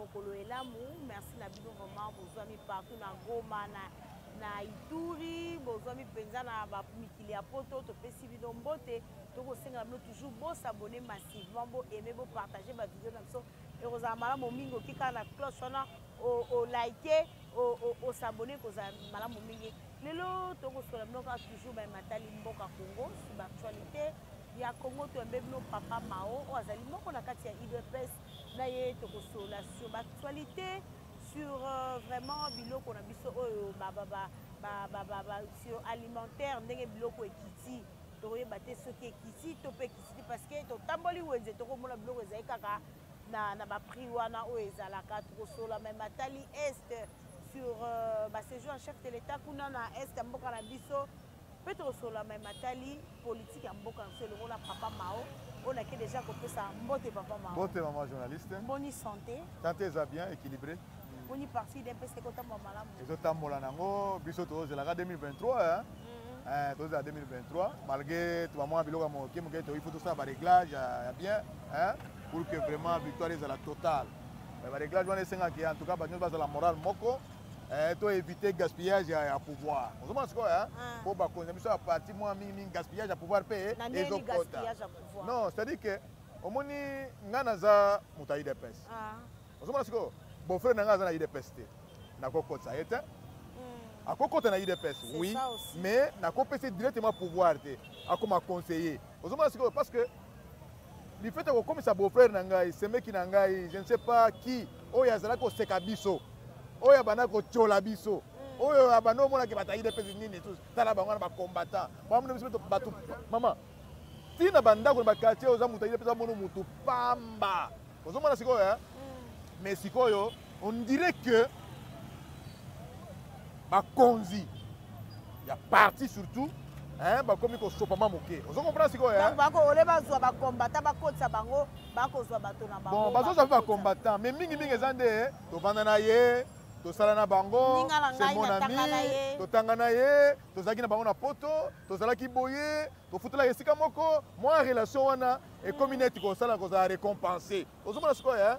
Mokolo elamu. Merci na bino vraiment bozwami partout na Goma na na Ituri, bozwami penza na ba mikili ya poto, topesi bino mbote. Tokosenga na bino toujours bo s'abonner massivement, bo aimer, bo partager ba vidéos na biso. Ekozala malamu mingi oki kaka na cloche wana o, o liker, o, o, o s'abonner ekozala malamu mingi. Lelo tokosola bino kaka toujours ba matali mboka Congo sur ba actualité ya Congo. Toyambe bino Papa Mao oyo azali moko na kati ya UDPS, na ye tokosola sur ba actualité sur vraiment biloko na biso oyo ba, ba, ba, ba, ba, ba, ba, sur alimentaire, ndenge biloko ekiti. Tokoyeba te soki ekiti to mpe ekiti te, parce que totamboli wenze tokomona biloko ezali kaka na ba prix wana oyo ezalaka. Tokosola me matali est sur ba séjour ya chef de l'État kuna na est ya mboka na biso, mpe tokosola me matali politique ya mboka na biso elongo na Papa Mao oyo nake déjà kopesa mbote. Papa Mao. Mbote mama journaliste. Boni santé? Santé eza bien équilibré. Boni parti UDPS ekotambola malamu? Ezotambola nango, biso tozelaka 2023 hein? Tozela 2023 malgré tobamwa biloko ya moke moke, il faut tosala baréglage ya bien hein? Pour que vraiment victoire ezala totale. Baréglage wana esengaki en tout cas bato nyonso bazala morale moko, to éviter gaspillage ya pouvoir. Ozomona sikoyo mpo bakonzi na biso ya parti mwa mingimingi gaspillage ya pouvoir mpe ezokota. Non, c'est à dire que omoni ngai naza moto ya UDPS. Ozomona sikoyo beau-frère na ngai aza na UDPS te, nakokotisa ye te. Akokota na UDPS, oui, mais nakopesa directement pouvoir te, akoma conseiller. Ozomona sikoyo, parce que du fait kokomisa beau-frère na ngai, semeki na ngai, je ne sais pas qui, oyo azalaki koseka biso, oyo abanda kotiola biso, oyo abanda omonaki bato ya UDPS nini, tous tala bango wana bacombattant, bamona biso bato mama ntina bandako na baquartier, oza moto ya UDPS, amona motu pamba. Ozomona sikoyo, mais sikoyo on dirait que bakonzi ya parti surtout bakomi kosopama moke. Ozo comprendre sikoyo? Ole bazwa bacombattant, bakotisa bango, bakozwa bato na bango. Bon, bazozwa mpe bacombattant, mais mingimingi eza nde tovanda na ye, tosala na bango, c'est mon ami, totanga na ye, tozalaki na bango na poto, tozalaki boye, tofutelaka esika moko, mwa relation wana ekomi neti kosala kozala récompensé. Ozomona sikoyo,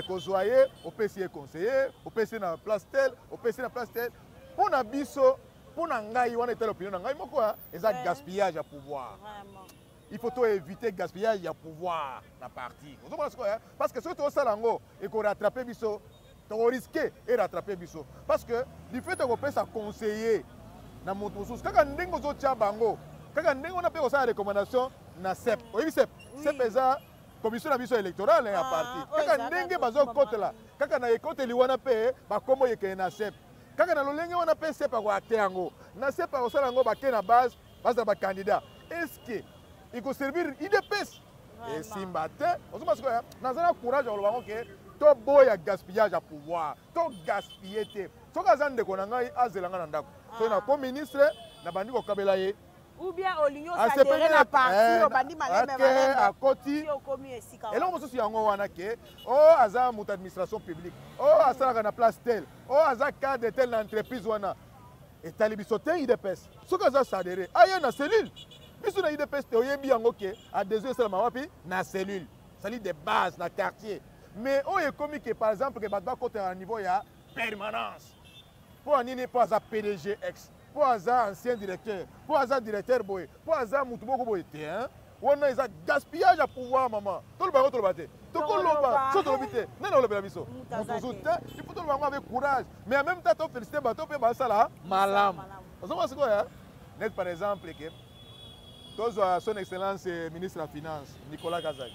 kozwa ye, opesi ye conseiller, opesi ye na place tel, opesi ye na place tel. Mpo na biso, mpo na ngai, wana etali opinion na ngai moko, eza gaspillage ya pouvoir. Il faut to éviter gaspillage ya pouvoir na parti. Ozomona sikoyo, parce que soki tozosala yango, ekorattrape biso, tokorisque erattrape biso, parce que du fait okopesa conseiller na moto mosusu, kaka ndenge ozotia bango, kaka ndenge wana mpe kosala recommandation na CEP. Oyebi CEP? CEP eza commission na biso électorale ya parti. Kaka ndenge bazokotela, kaka na ekoteli wana mpe bakombo ekende na CEP, kaka na lolenge wana mpe CEP akoacte yango na CEP, akosala yango, bake na base, bazala bacandidat. Est ce que ekoservir UDPS? Esimba te. Ozomona sikoyo, naza na courage ya koloba yango ke toboya gaspillage ya pouvoir, to gaspille te. Soki aza ndeko na ngai, azela ngai na ndako, soki nako ministre, nabandi kokabela ye. Ou bien olingi osadere na parti, obandi malembe malembe. Akoti eloko mosusu yango wana ke o aza moto administration publique, o asalaka na place tel, o aza cadre tel na entreprise wana, etali biso te. UDPS, soki aza sadere, aye na cellule. Biso na UDPS te, oyebi yango ke adhésion esalama wapi? Na cellule, cellule de base na quartier. Mais oyo ekomi ke par exemple ke bato bakotela na niveau ya permanence, mpo ya nini? Mpo aza PDG ex, mpo aza ancien directeur, mpo aza directeur boye, mpo aza motu moko boye te, hein? Wana eza gaspillage ya pouvoir mama. Toloba yango, toloba te, tokoloba so tolobi te, nani olobela biso? Motu mosusu te. Il faut toloba yango avec courage, mais en même temps tofélicité bato mpe basala malamu. Ozomona sikoyo, net par exemple ke tozwa son excellence ministre ya finance Nicolas Kazadi,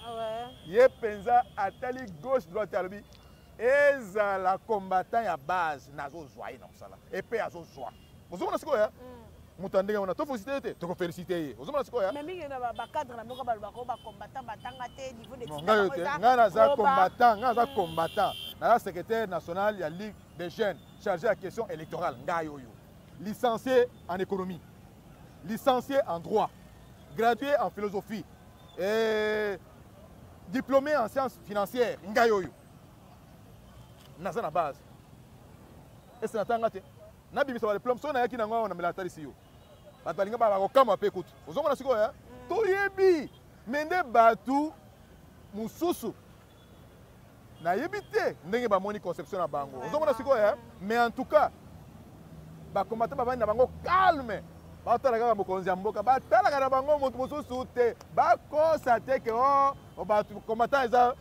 ye mpenza atali gauche droite, alobi ezala combattant ya base, nazozwa ye na mosala epe azozwa. Ozomona sikoyo, moto ya ndenge wana tofélicité ye te, tokofélicité ye. Ozomona sikoyo? Mais mingi na bacadre na moko balobaka bacombattant batanga te, niveau de Ngai te, ngai naza combattant, ngai naza combattant, naza secrétaire national ya Ligue des jeunes chargé ya question électorale. Ngai oyo licencié en économie, licencié en droit, gradué en philosophie et diplômé en sciences financières, ngai oyo naza na base ese natanga te, nabimisa badiplôme. Soki nayaki nango awa na mela, atalisi yo, bato balinga bakokamwa mpe kutu. Ozomona sikoyo, toyebi me nde bato mosusu. Nayebi te ndenge bamoni conception na bango. Ozomona sikoyo, eh? Mais en tout cas bacombattant bavandi na bango calme, batala kaka mokonzi ya mboka, batalaka na bango moto mosusu te. Bakosa te ke o oh, bato combattant eza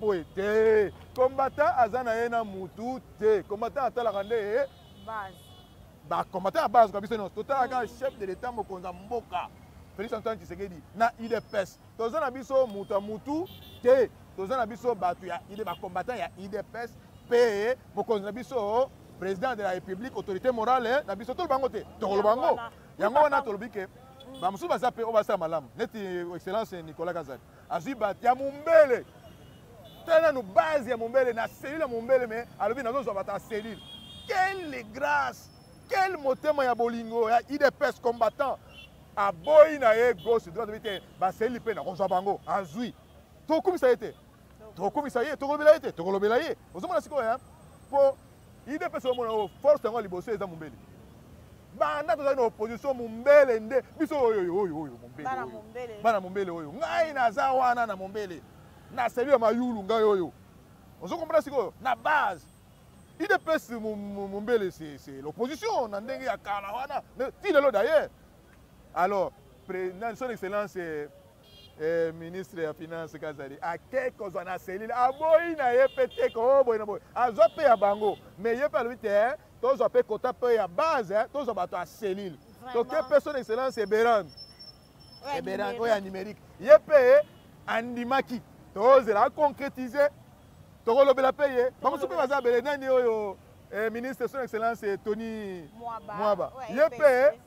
boye te. Combattant aza na ye na mutu te. Combattant atalaka nde bacombattant ya base. Kwa biso nyonso totalaka chef de l'État, mokonzi ya mboka Félix Antoine Tshisekedi na UDPS. Toza na biso moto ya mutu te, toza na biso bato ya ide, bacombattant ya UDPS mpe mokonzi na biso, président de la République, autorité morale na biso. Toloba yango te, tokoloba yango. Yango wana tolobi ke bamosusu baza mpe oyo basala malamu, neti excellence Nicolas Kazadi azwi bato ya Mombele. Tala nanu base ya Mombele na cellule ya Mombele, mais alobi nazozwa bato ya cellule. Quelle grâce, quel motema ya bolingo ya UDPS combattant! Aboyi na ye gauche droite, obi te, baseli mpe nakozwa bango, azwi. Tokokumisa ye te, tokokumisa ye, tokolobela ye te, tokolobela ye. Ozomona sikoyo, mpo UDPS omona oyo force yango ya liboso eza Mombele. Banda tozali na opposition, Mombele nde biso oyo oyo oyo oyo Mombele oyo, bana Mombele oyo. Ngai naza wana na Mombele, na cellule ya Mayulu, ngai oyo. Ozokomprendre sikoyo na base UDPS Mombele, c'est l'opposition na ndenge ya kala wana ti lelo d'ailleurs. Alors son excellence ministre ya finance Kazali ake kozwa na cellule, aboyi na ye mpe te ko boye na boye, azwa mpe ya bango, mais ye mpe alobi te tozwa mpe kota mpe ya base, tozwa bato ya cellule. Toke mpe son excellence Eberande, Eberande oyo ya numérique, ye mpe andimaki. Tozela aconcrétise, tokolobela mpe ye. Bamosusu mpe baza bele nani oyo, ministre son excellence Tony Mwaba, ye mpe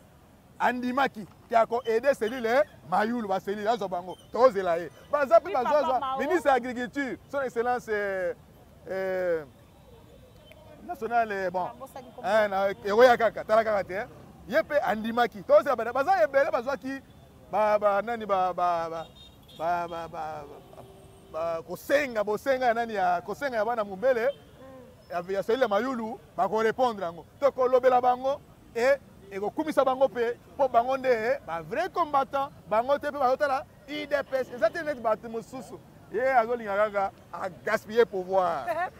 andimaki ke akoaide cellule Mayulu, bacellule azwa bango, tozela ye. Baza mpe bazwazwa ministre ya agriculture, son excellence national, bon, ekoya kaka, tala kaka te, ye mpe andimaki, tozela. Baza ebele bazwaki nani kosenga bosenga ya nani, ya kosenga ya bana Mombele ya cellule ya Mayulu. Bakorépondre yango, tokolobela bango e ekokumisa bango mpe, mpo bango nde bavrai combattant. Bango te mpe bazotala UDPS eza te neti bato mosusu, ye azolinga kaka agaspiller pouvoir.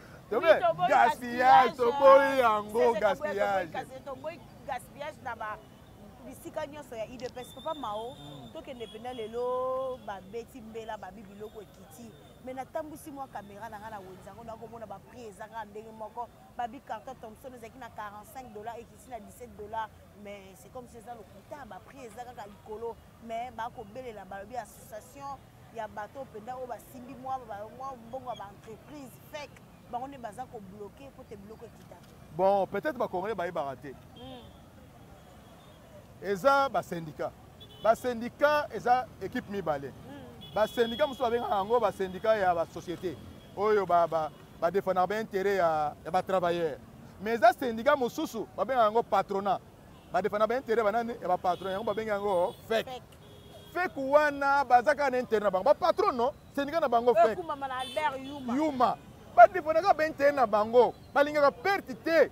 Gaspillage, toboyi yango, gaspillage. Gaspillage na ba bisika nyonso ya UDPS. Papa Mao, tokende mpenza lelo babeti mbela, babi biloko ekiti, mais natambwisi mwa caméra na ngai na wenze yango, nakomona baprix eza kaka ndenge moko. Babi carton Thomson ezalaki na 45 $, ekiti na 17 $, mais c'est comme si eza lokuta, baprix eza kaka likolo. Mais bakobelela, balobi association ya bato mpenza oyo basimbi mwa mbongo ya baentreprise FEC, bango nde baza kobloquer po te biloko ekita. Bon, peut-être bacongolais bayebaka te, eza basyndicat. Basyndicat eza équipe mibale. Basyndicat mosusu babengaka yango basyndicat ya basociété oyo badefendaka baintérêt ya batravailleur, mais eza syndicat mosusu babengaka yango patronat, badefendaka baintérêt banani, ya bapatron. Yango babengi yango FEC. FEC wana baza kaka na intérêt na bango, bapatron no syndicat na bango FEC Yuma, badefendaka baintérêt na bango, balingaka perte te,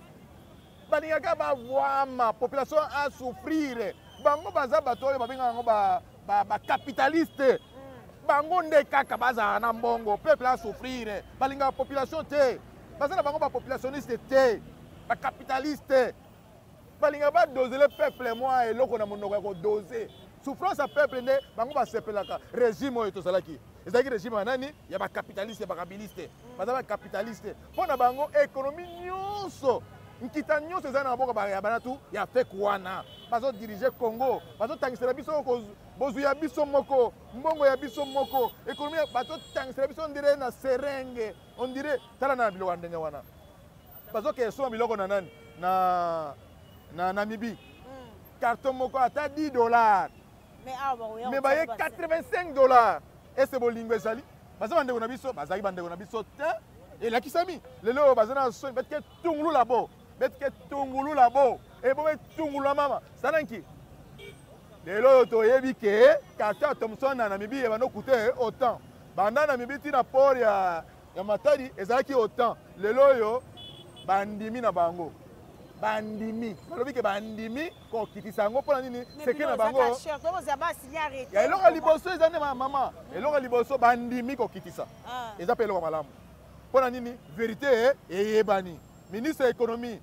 balingaka bavwama population asouffrir. Bango baza bato oyo babengaka yango bacapitaliste. Bango nde kaka bazala na mbongo, peuple asouffrir. Balingaka population te, baza na bango bapopulationniste te, bacapitaliste. Balingaka badosele peuple mwa eloko na monoko ya kodose souffrance ya peuple, nde bango basepelaka. Régime oyo tozalaki ezalaki régime ya nani? Ya bacapitaliste, ya bakabiliste. Baza bacapitaliste. Mpo na bango économie nyonso, nkita nyonso eza na maboko ya banatu ya FEC wana. Bazodirige Congo, bazotangisela biso bozwi ya biso moko, mbongo ya biso moko, économie bazotangisela biso on dirait na seringue, on dirait. Tala na biloko ya ndenge wana, bazokende soma biloko na nani, na Namibie, carton moko ata 10 $, mais baye 85 $. Ese bolingo ezali? Baza bandeko na biso? Bazalaki bandeko na biso te. Elakisami lelo oyo baza na soni. Betike tungulu labo, betike tungulu labo, ebo betungulu mama salanki. Lelo oyo toyebi ke carton ya Thomson na Namibie ebanda coûte autant, banda Namibie ntina port ya Matadi ezalaki autant. Lelo oyo bandimi na bango, bandimi, balobi ke bandimi kokitisa yango. Mpona nini? Seke na bango ya eloko ya liboso eza nde mama, eloko ya liboso bandimi kokitisa, eza mpe eloko malamu. Mpo na nini? Verite eyebani. Ministre ya économie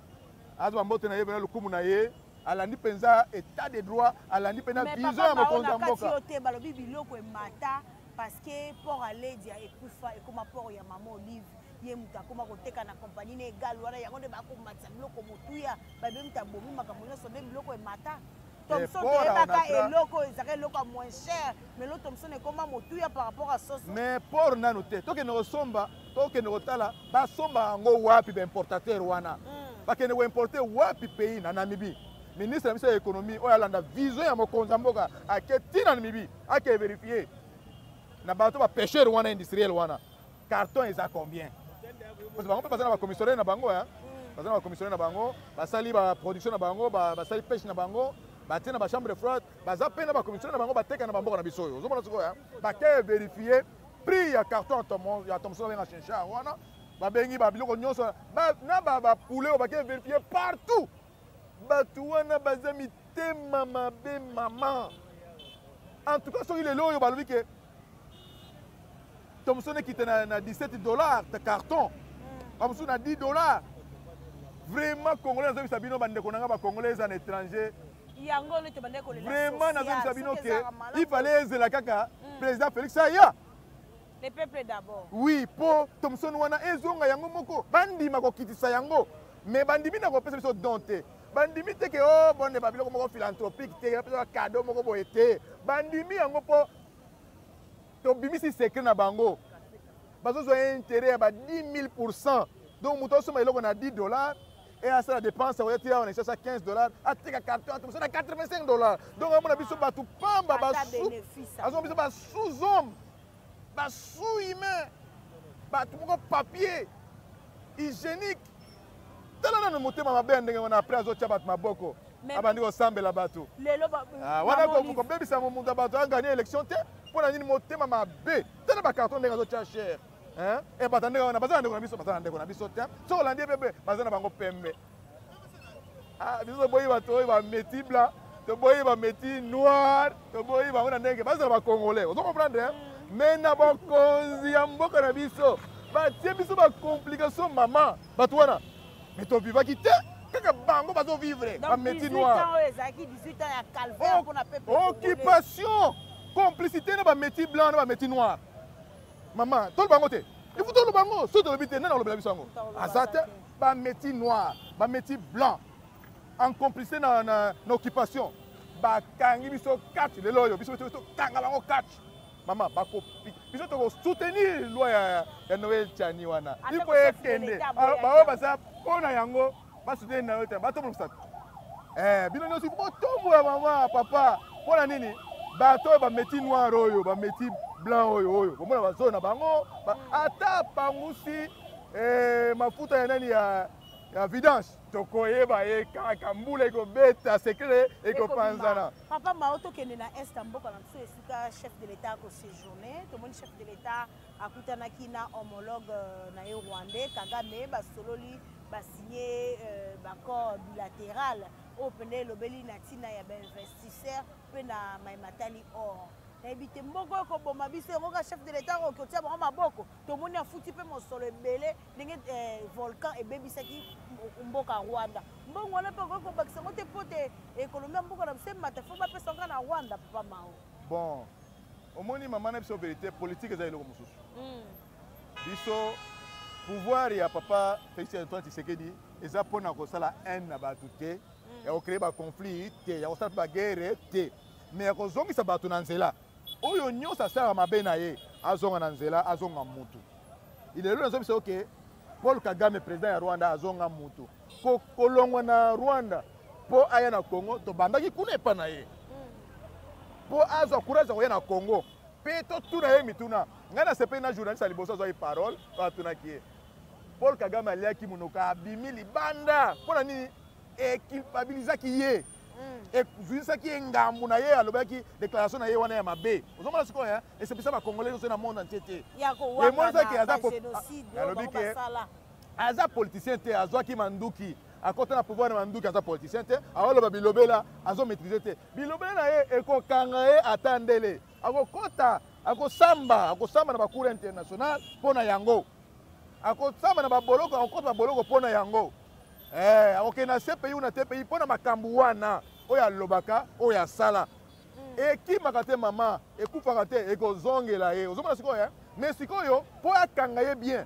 azwa mbote na ye mpena lokumu na ye, alandi mpenza état de droit, alandi mpenza vision ya mokonzi ya mboka. Te, balobi biloko emata parce que port Aledia ekufa, ekoma port ya Mama Olive. Ye moto akoma koteka na compagnie na egal wana, yango nde bakomatisa biloko motuya. Babe moto abomi makambo nyonso nde biloko emata. Thomson toyebaka eloko ezalaka eloko ya moins cher, mais lo Thomson ekoma motuya par rapport à soso. Mais port nanu te, tokende kosomba, tokende kotala basomba yango wapi, baimportateur wana bakende koimporte wapi pays na Namibie. Ministre na biso ya économie oyo alanda vision ya mokonzi ya mboka ake ntina Namibie, ake vérifier na bato bapêcheur wana industriel wana, carton eza combien, parce que bango mpe baza na bacommissionnaire na bango, baza na bacommissionnaire na bango, basali baproduction na bango, basali pêche na bango, batie na bachambre froide, baza mpe na bacommissionnaire na bango, bateka na bamboka na biso oyo. Ozomona sikoyo, bake vérifier prix ya carton ya Thomson, babenga chinchard wana, babengi babiloko nyonso na bapoulet oyo, bake vérifier partout. Bato wana baza mitema mabe, mama. En tout cas, soki lelo oyo balobi ke Thomson ekita na 17 $ de carton, bamosusu na 10 $, vraiment congolais, nazobisa bino, bandeko na nga bacongolais eza na étranger, yango nde tobandaki kolela. Vraiment, nazobisa bino ke il fallait ezela kaka président Félix aya. Le peuple d'abord. Oui, mpo Thomson wana ezonga yango moko, bandima kokitisa yango, mais bandimi na kopesa biso don te, bandimi te ke o bonde babiloko moko philanthropique te, bapesa cadeau moko boye te. Bandimi yango mpo tobimisi secret na bango, bazozwa intérêt ya ba 10 000 %. Donc moto asomba eloko na 10 $ e asala dépense oya ti awa na Kinshasa 15 $, ateka carton atomoso na 85 $. Donc amona biso bato pamba, azomona biso basous homme, basous humain, bato moko papier hygiénique. Tala nano motema mabe ya ndenge wana. Après azotya bato maboko, abandi kosambela bato wana, kobebisa moto ya bato, aganye élection te. Mpo na nini motema mabe? Tala bacarton ndenge azotya cher. E bato ndenge wana baza na ndeko na biso, baza na ndeko na biso te. Soki olandi ye bebe, baza na bango pembe. Biso toboyi bato oyo bamétis blanc, toboyi bamétis noir, toboyi bango na ndenge bazala bacongolais. Ozo comprendre? Mais na bokonzi ya mboka na biso, batie biso bacomplication, mama. Bato wana, mais tovivaki te, kaka bango bazovivre, bamétis noir. Occupation, complicité na bamétis blanc na bamétis noir. Mama, toloba yango te, il faut toloba yango. Soki tolobi te, nani alobela biso yango? Aza te. Bamétis noir, bamétis blanc en complicité na occupation, bakangi biso kati. Lelo oyo biso tokanga bango kati, mama. Biso tokosoutenir loi ya Noël Tshiani wana, il faut ekende. Baoyo baza mpo na yango basoutenir Noël Tshiani, batombolokisa bino nyonso botombola. Mama, papa, mpo na nini bato oyo bamétis noir oyo, bamétis blanc oyo bomona bazolo na bango, ata pangusi mafuta ya nani ya vidange, tokoyeba ye kaka. Mbula ekobeta, secret ekopanzana. Papa Mao, tokende na est ya mboka na biso, esika chef de l'État akoséjourne. Tomoni chef de l'État akutanaki na homologue na ye rwandais Kagame, basololi, basigné baaccord bilatéral oyo mpenza elobeli na ntina ya bainvestisseur mpe na maimatali or. Nayebi te, mboka oyo koboma biso yango ka chef de l'État oyo kotia bango maboko. Tomoni afuti mpe mosolo ebele ndenge volcan ebebisaki mboka Rwanda. Mbongo wana mpe okoki kobakisa yango te mpo te économie ya mboka na biso emata? Fo bapesa yango na Rwanda, papa Mao. Bon, omoni, mama na biso, vérité politique eza eloko mosusu. Biso pouvoir ya papa Félix Antoine Tshisekedi eza mpona kosala haine na bato te, ya kocréer baconflit te, ya kosala mpe baguerre te, mais ya kozongisa bato na nzela. Oyo nyonso asalaka mabe na ye, azonga na nzela, azonga mutu. Lelo nazobisa oke Paul Kagame, président ya Rwanda, azonga mutu. Kolongwa na Rwanda mpo aya na Congo, tobandaki kuna epa na ye mpo azwa courage ya koya na Congo mpe totuna ye mituna. Ngai nasepeli na journaliste ya liboso azwaki parole mpo atunaki ye. Paul Kagame aliaki monoko, abimi libanda. Mpo na nini? Eculpabilisaki ye, ezwisaki ye ngambu na ye. Alobaki déclaration na ye wana ya mabe. Ozomona sikoyo, esepisa bacongolais nyonso na monde entier te. Emonisaki alobi ke aza politicien te, azwaki manduki, akota na pouvoir na manduki, aza politicien te, aoloba bilobela, azomaîtrise te bilobela na ye, ekokanga ye ata ndele, akokota, akosamba, akosamba na bacour international mpo na yango. Akosamba na baboloko, akokota baboloko mpo na yango. Eh, akokende na CPI ou na TPI mpo na makambo wana oyo alobaka, oyo asala. Ekimaka te mama, ekufaka te, ekozongela ye. Ozomona sikoyo, eh? Mais sikoyo mpo akanga ye bien,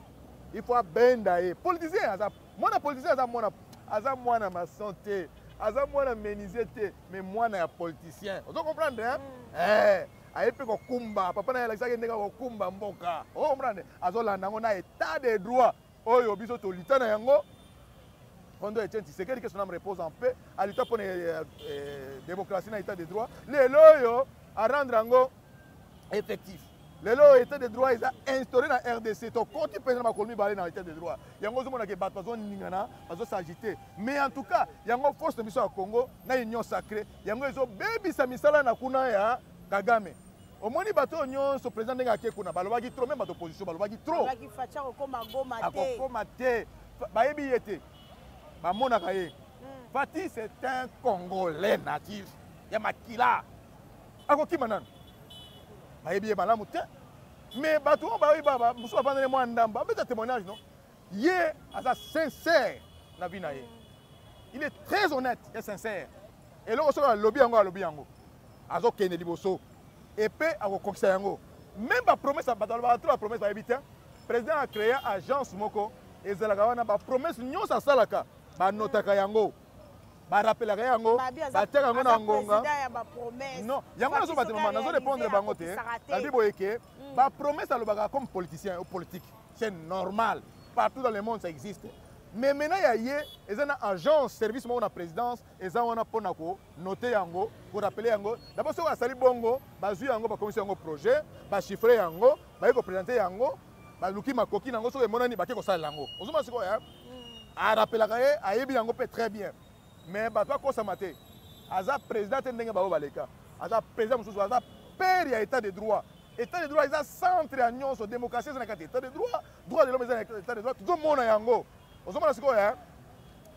il faut abenda ye. Politicien aza mwana, politicien aza mwana, aza mwana maçon te, aza mwana menuisier te, mais mwana ya politicien. Ozo comprendre, hein? Eh, aye mpe kokumba papa na ye alakisaki ndenge akokumba mboka. Ozo comprendre? Azolanda yango na état de droit oyo biso tolita na yango. Kondo Etienne Tshisekedi, que son âme repose en paix, alita mpona démocratie na état de droit. Lelo oyo arendre yango effectif. Lelo oyo état de droit eza instauré na RDC. Tokoti mpenza na makolo mibale na état de droit. Yango ozomona ke bato bazoningana, bazosagite. Mais en tout cas, yango force na biso ya Congo na union sacrée, yango ezobebisa misala na kuna ya Kagame. Omoni bato oyo nyonso, président ndenge ake kuna, balobaki trop, même bato opposition balobaki trop. Balobaki Fatshi akokoma Goma te. Akokoma te. Bayebi ye te, bamonaka ye. Fatshi, c'est un Congolais natif ya makila. Akokima nanu, bayebi ye malamu te. Mais bato oyo bayebi, mosusu bavandani mwa ndambo, abeta témoignage, non, ye aza sincère na vie na ye. Il est très honnête et sincère. Eloko soki alobi yango, alobi yango, azokende liboso epe akokokisa yango. Même bapromesse, bato balobaka trop bapromesse, bayebi te. Président acréa agence moko ezalaka wana, bapromesse nyonso asalaka banotaka yango, barapelaka yango, batiaka yango na ngonga. Non, yango nazo mama, nazo répondre bango te. Babi boye ke bapromesse alobaka comme politicien ou politique, c'est normal, partout dans le monde ça existe. Mais maintenant ya ye eza na agence, service moko na présidence eza wana mpona konote yango, korapele yango. D'abord soki asali bongo, bazwi yango, bakomisi yango projet, bachiffre yango, baye koprésente yango, baluki makoki nango, soki emonani bake kosalela yango. Ozomona sikoyo, arapelaka ye, ayebi yango mpe très bien. Mais bato akosama te, aza président te ndenge bango baleka. Aza président mosusu, aza père ya état de droit. État de droit eza centre ya nyonso. Démocratie eza na kati état de droit, droit de l'homme eza na état de droit. Tozomona yango, ozomona sikoyo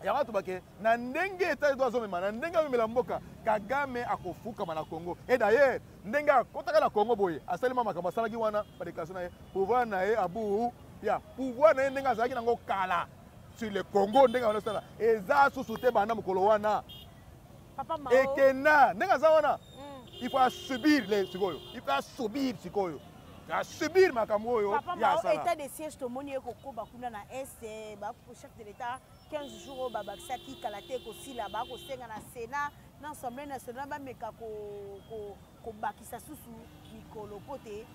yango tobake na ndenge état de droit azomema, na ndenge amemela mboka. Kagame akofukama na Congo. Et d'ailleurs, ndenge akotaka na Congo boye, asalema makambo asalaki wana, badéclaration na ye, pouvoir na ye, abu ya pouvoir na ye ndenge azalaki nango kala sur le Congo, ndenge azosala eza susu te. Banda mokolo wana ekenda ndenge aza wana, il faut asubir le sikoyo, il faut asubir sikoyo, asubir makambo oyo. Ya asala état de siège, tomoni ye kokoba kuna na est. Chef de l'État, 15 jours oyo babakisaki kala te ekosila. Bakosenga na Sénat, na Assemblée nationale, bameka kobakisa susu mikolo po te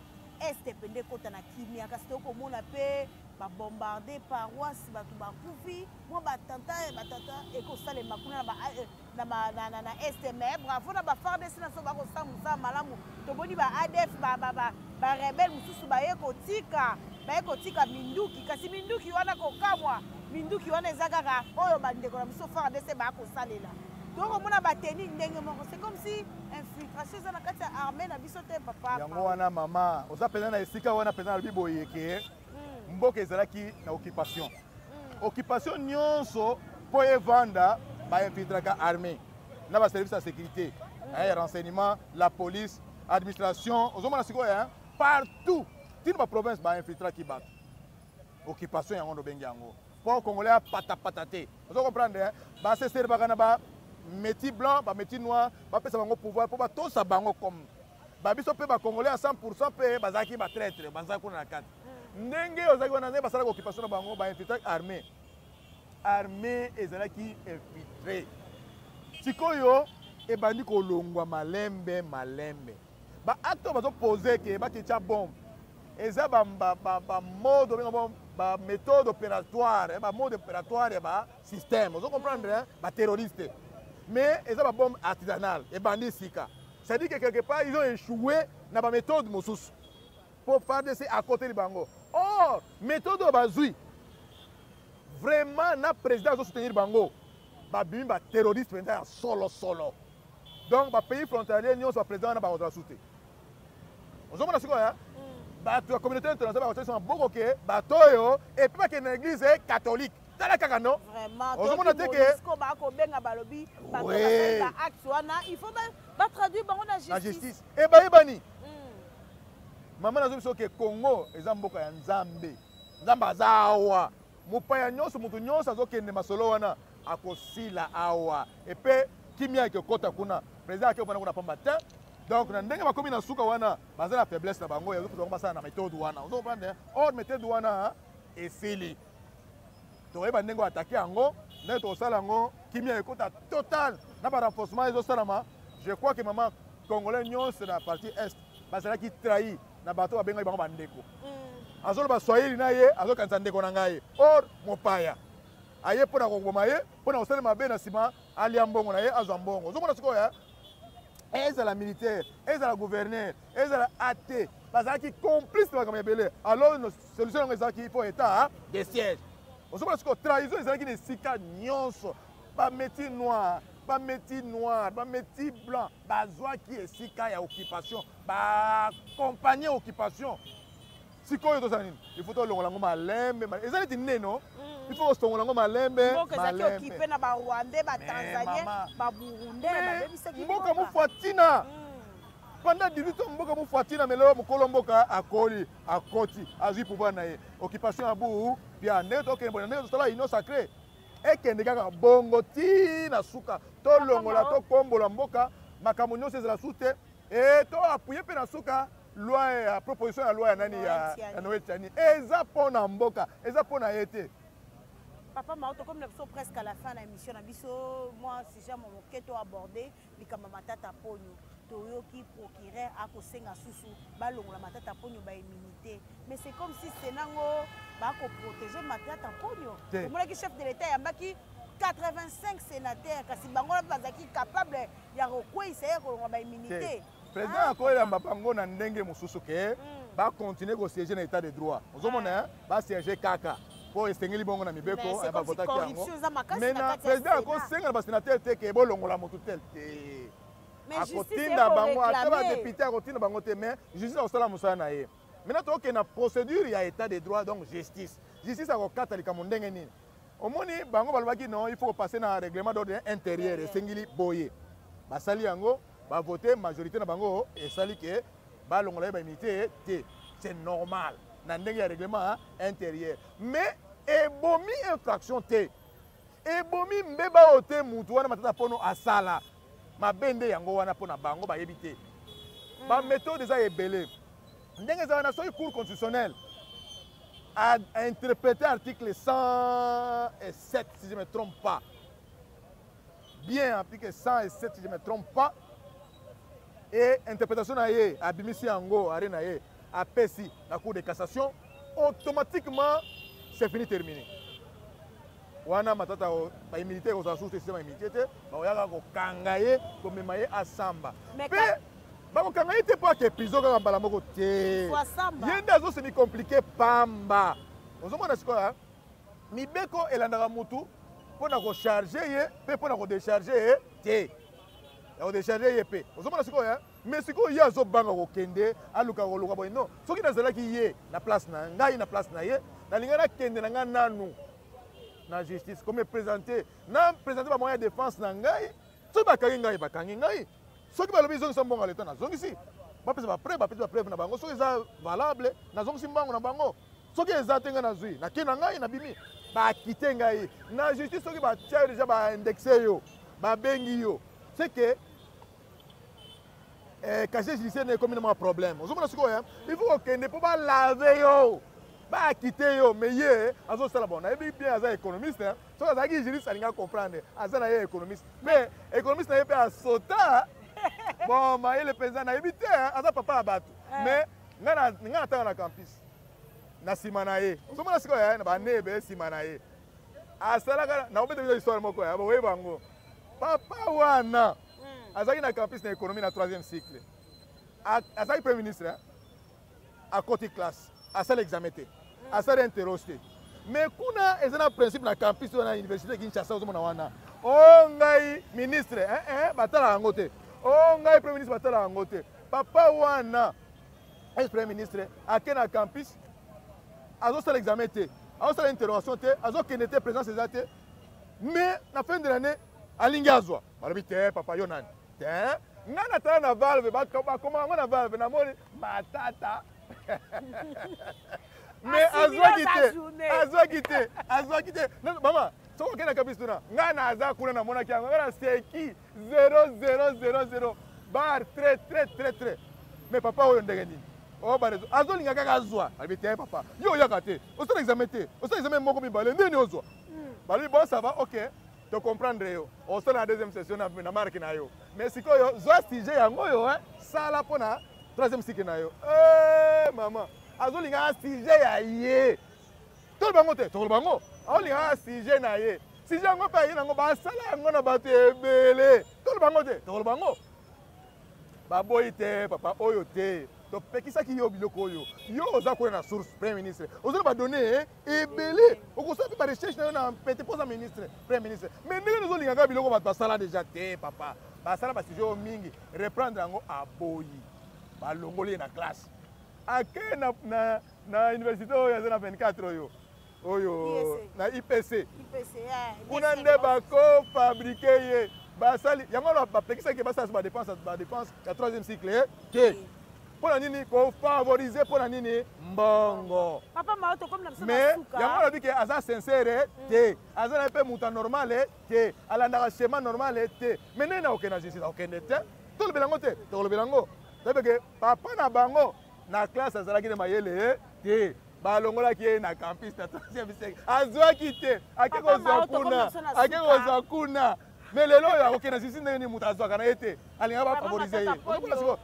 est pende ekɔta na kimia. Kasi tokomona mpe babombarde paroisse, bato bakufi, mwa batata batata ekosalema kuna na est. Mais bravo na baFARDC na so, bakosala mosala malamu. Tomoni ba ADF, barebele mosusu baye kotika minduki. Kasi minduki wana, kokamwa, minduki wana eza kaka oyo bandeko na biso FARDC bakosalela. Tokomona bateni ndenge moko, c'est comme si infiltration eza na kati ya armée na biso te, papa. Yango wana mama, oza mpenza na esika wana mpenza. Nalobi boye ke mboka ezalaki na occupation. Occupation nyonso mpo evanda, bainfiltraka armée na baservice ya sécurité, ya renseignement, la police, administration. Ozomona sikoyo, partout ntina baprovince bainfiltraki bato. Occupation yango ndobengi yango mpo Congolais apatapata te. Ozo comprendre? Baseservaka na bamétis blanc, bamétis noir, bapesa bango pouvoir mpo batosa bango. Comme babiso mpe bacongolais ya 100 mpe bazalaki batraître, bazalaki kuna na kati. Ndenge ozalaki wana, ndenge basalaki occupation na bango, bainfiltraki armée. Armée ezalaki infiltré. Sikoyo ebandi kolongwa malembe malembe. Baacte oyo bazopose ke bakitya bombe, eza bamode, obenga baméthode opératoire, bamode opératoire ya basystème. Ozo comprendre? Baterroriste, mais eza babombe artisanale ebandi sika. C'est-à-dire que quelque part ils ont échoué na baméthode mosusu mpo FARDC akoteli bango. Or méthode oyo bazwi vraiment, na président azosoutenir bango, babimi baterroriste mpenza ya solosolo. Donc bapays frontalier nyonso, baprésident wana bakozala su te. Ozomona sikoyo, bato ya communauté internationale bakosalisa maboko ke bato oyo et puis bakende na église catholique. Tala kaka, no, ozomona te ke bakobenga, balobi bato basali baacte wana, il faut batraduire bango na justice. Justice e bayebani. Mama, nazo biso ke Congo eza mboka ya Nzambe. Nzambe aza awa. Mopaya nyonso, moto nyonso azokende masolo wana akosila awa. Epe kimia ekokota kuna. Président ake kofanda kuna pamba te. Donc na ndenge bakomi na suka wana, baza na faiblesse na bango, yazo bango basala na méthode wana. Ozo comprendre? Or méthode wana esili. Toyeba ndenge attaquer yango, ndenge tokosala yango, kimia ekota total na ba renforcement ezosalama. Je crois que maman congolais nyonso na partie est bazalaki trahi na bato babengaki bango bandeko. Azoloba swahili na ye, azokanisa ndeko na ngai. Or mopaya aye mpo na koboma ye, mpo na kosala mabe na nsima alia mbongo na ye, azwa mbongo. Ozomona sikoyo ezala militaire, ezala gouverneur, ezala AT, bazalaki complice na makambo ebele. Alors solution yango ezalaki il faut état de siège. Ozomona sikoyo trahison ezalaki na esika nyonso. Ba métis noir, ba métis noir, ba métis blanc bazwaki esika ya occupation, ba accompagner occupation. Sikoyo tozala nini? Il faut tolongola yango malembe, eza neti neno. Il faut kosongola yango malembe. Mboka ezalaki occupé na ba Rwandais, ba Tanzaniens, ba Burundais, babebisaki mboka mofwatina. Pendant 18 ans mboka mofwatina, mais lelo mokolo mboka akoli, akoti, azwi pouvoir na ye. Occupation ya bu pia ndenge tokende boye, ndenge tosala union sacrée ekende kaka bongo ti na suka, tolongola tokombola mboka, makambo nyonso ezala su te. E to appuyer mpe na suka loi ya proposition ya loi ya nani ya Noël Tshiani eza mpo na mboka, eza mpo na ye te. Papa Mao, tokomi na biso presque à la fin na émission na biso. Moi sujet mo moke to aborder likambo Matata Ponyo. Toyoki procureur akosenga susu balongola Matata Ponyo ba immunité, mais c'est comme si Sénango bakoprotéger Matata Ponyo. Omonaki chef de l'État yambaki 85 sénateurs, kasi bango wana bazalaki capable ya kokweyisa ye, kolongola ba immunité. Président akoyamba bango na ndenge mosusu ke bacontinue kosiéger na état de droit. Ozomona, basiéger kaka mpo esengeli bongo na mibeko bavotaki yango. Mais na président akosenga na basénateur te ke bolongola motu tel te. Akotinda bango ata badéputé, akotinda bango te, mais justice akosala mosala na ye. Maintenant tokokende na procédure ya état de droit, donc justice akokata likambo ndenge nini. Omoni bango balobaki non, il faut passer na règlement d'ordre intérieur, esengeli boye. Basali yango, bavote, majorité na bango esali ke balongola ye baimmunité te. C'est normal na ndenge ya règlement intérieur, mais ebomi infraction te, ebomi mbeba oyo te. Mutu wana Matata Mpono asala mabe nde yango wana mpo na bango bayebi te. Baméthode eza ebele. Ndenge eza wana, soki Cour constitutionnelle a interprété article 107, si je ne me trompe pas bien, article 107 si je ne me trompe pas, et interprétation na ye abimisi yango, arrêt na ye apesi na Cour de cassation, automatiquement c'est fini, terminé. Wana Matata baimmunité ekozala susu te, système ya immunité te. Bakoyaka kokanga ye, komema ye asamba, mpe bakokanga ye te mpo ake prison kaka mbala moko te. Ye nde azosemi compliqué pamba. Ozomona sikoyo mibeko elandaka mutu mpo na kocharge ye mpe mpo na kodécharge ye te, ya kodécharge ye mpe. Ozomona sikoyo, mais sikoyo ye azobanga kokende, aluka koluka boye. Non, soki nazalaki ye na place na ngai, na place na ye, nalingai nakende na ngai nanu na justice, comme présenter na présenter bamoyen ya défense na ngai. Soki bakangi ngai, bakangi ngai. Soki balobi zongisa mbongo ya leta, nazongisi. Bapesa bapreuve, bapesi bapreuve na bango. Soki eza valable, nazongisi mbongo na bango. Soki eza te, ngai nazwi, nake na ngai, nabimi, bakite ngai na justice. Soki batia yo déjà, baindexe yo, babengi yo, c'est que casier judiciaire na ekomi na mwa problème. Ozomona sikoyo, il faut kokende mpo balave yo, baakite yo. Mais ye azosala bon, nayebi bien aza économiste. Soki azalaki juriste, alingi comprendre. Aza na ye économiste, mais économiste na ye mpe asota bon mayele mpenza nayebi te. Aza papa ya bato, mais ngai natanga na campus na nsima na ye. Ozomona sikoyo, na bane ebele nsima na ye asalaka. Nakobeta biso histoire moko ya boyeba yango. Papa wana azalaki na campus na économie na troisième cycle, azalaki premier ministre. Akoti classe, asala examen te, asala interros te. Mais kuna eza na principe na campus wana, université Kinshasa. Ozomona wana, o ngai ministre, batala yango te. O ngai premier ministre, batala yango te. Papa wana ex premier ministre ake na campus, azosala examen te, azosala interrogation te, azokende te, présence eza te. Mais na fin de l'année alingi azwa, balobi te, papa yo nani te? Ngai natala na valve, bakoma yango na valve, namoni Matata. Mais azwaki te, azwaki te, azwaki te. Mama, soki okende na campus, tuna ngai, naza kuna, namonaki yango, ngai naseki 0 0 0 0 bar très très très très. Mais papa oyo, ndenge nini oyo barezo azolinga kaka azwa? Alobi te, papa, yo oyaka te, osala examen te, osala examen moko, mibale, ndeni ozwa? Balobi: bon, ça va, ok, tocomprendre yo, osala na deuxième session na marque na yo, mais sikoyo zwa sujet yango oyo, sala mpo na troisième cycle na yo. Mama, azolinga sujet ya ye. Toloba yango te, tokoloba yango, aolinga sujet na ye. Sujet yango mpe aye nango, basala yango na bato ebele. Toloba yango te, tokoloba yango. Baboyi te, papa oyo te, topekisaki yo biloko oyo. Yo oza kuna na source, premier ministre, oza na badonnées ebele, okosala mpe barecherche na yo na pete mpo oza ministre, premier ministre. Mais ndenge ozolingaka biloko bato basala déjà te, papa, basala basujet oyo mingi, reprendre yango, aboyi. Balongoli ye na classe, ake na université oyo aza na 24 oyo na IPC. Kuna nde bakofabriquer ye, basali yango wana. Bapekisaki basala so badépense ya troisième cycle te. Mpo na nini kofavoriser? Mpo na nini mbongo? Mais yango alobi ke aza sincere te, aza na ye mpe moto anormal te, alandaka schéma normal te. Mais ndenge na kokende na justice, akokende te. Tolobela yango te, tokolobela yango. Toyebi ke papa na bango na classe azalaki na mayele te, balongolaki ye na campus na troisième siècle, azwaki te, ake kozwa kuna, ake kozwa kuna. Mais lelo oyo akokende na justice ndenge nini? Moto azwaka na ye te, alingaka bafavoriser ye.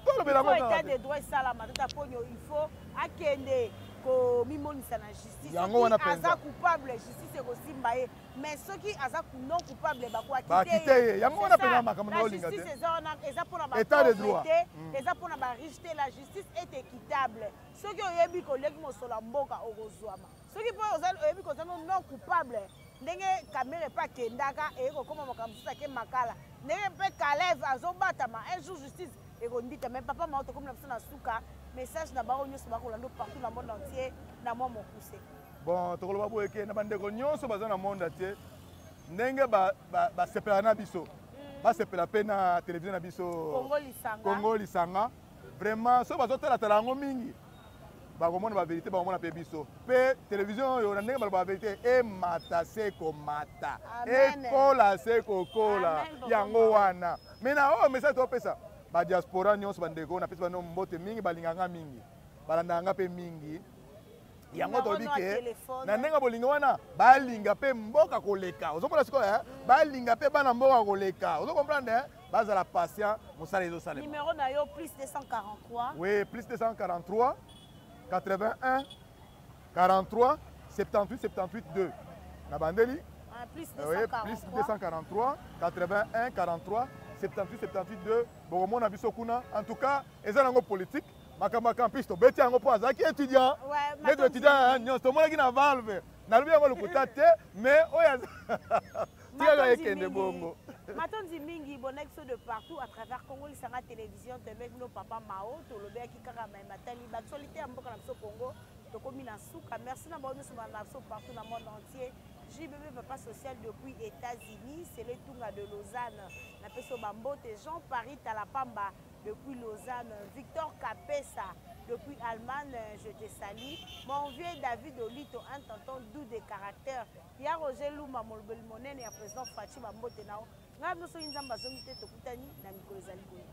Tolobela yango. État de droit esalama. Tata Ponyo, il faut akende komimonisa na justice. Yango wana. Aza coupable, justice ekosimba ye, mais soki aza non coupable, bakoacquitter ye. Yango wana mpenza makambo na olinga te. Eza wana, eza mpona état de droit te, eza mpona bariche te. La justice est équitable. Soki oyebi koliaki mosolo ya mboka, okozwama. Soki mpo oyebi koza non coupable, ndenge Kamerhe mpe akendaka, eye kokóma makambo mosusu, ake makala, ndenge mpe Kalev azobatama, un jour justice ekondita. Mais papa Mao, tokomi na biso na suka. Message na bango nyonso bakolanda partout na monde entier, na mwa mokuse. Bon, tokoloba boye ke na bandeko nyonso baza na monde entier, ndenge basepela na biso, basepela mpe na télévision na biso. Congo Lisanga. Congo Lisanga, vraiment, soki bazotalatala yango mingi, bakomona bavérité, bakomona mpe biso mpe télévision oyo na ndenge baloba bavérité. Emata se komata, ekola se kokola. Yango wana. Mais na oyo message topesa badiaspora nyonso, bandeko, napesi bano mbote mingi, balinganga mingi, balandaka nga mpe mingi. Yango tolobi ke na ndenge bolingo wana, balinga mpe mboka koleka. Ozomona sikoyo, balinga mpe bana mboka koleka. Ozo comprendre, bazala patient, mosala ezosalema. Numéro na yo, plus 243? Oui, plus 243 81 43 78 78 2. Na bandeli. Plus 243. Oui, plus 243 81 43 78 78 2. Bokomona biso kuna. En tout cas, eza nango politique. Makambo ya campus, tobeti yango mpo azalaki étudiant neti étudiant nyonso tomonaki na valve. Nalobi yango lokuta te, mais oyo tikaka ekende bongo. Matondi mingi. Bon épisode de partout à travers Congo Lisanga Télévision. Toyebaki bino papa Mao, tolobelaki kaka matali baactualité ya mboka na biso Congo. Tokomi na suka. Merci na bango nyonso balanda biso partout na monde entier. JBB, papa social depuis États-Unis, Sele Tunga de Lausanne, napesi yo bambote. Jean Paris Talapamba depuis Lausanne, Victor Capessa depuis Allemagne, je te salue. Mon vieux David Olito, un tonton doux de caractère. Ya Roger Luma, molobeli monene ya président Fatshi, bambote nao. Ngai bino, soki Nzambe azongi te, tokutani na mikolo ezali koya.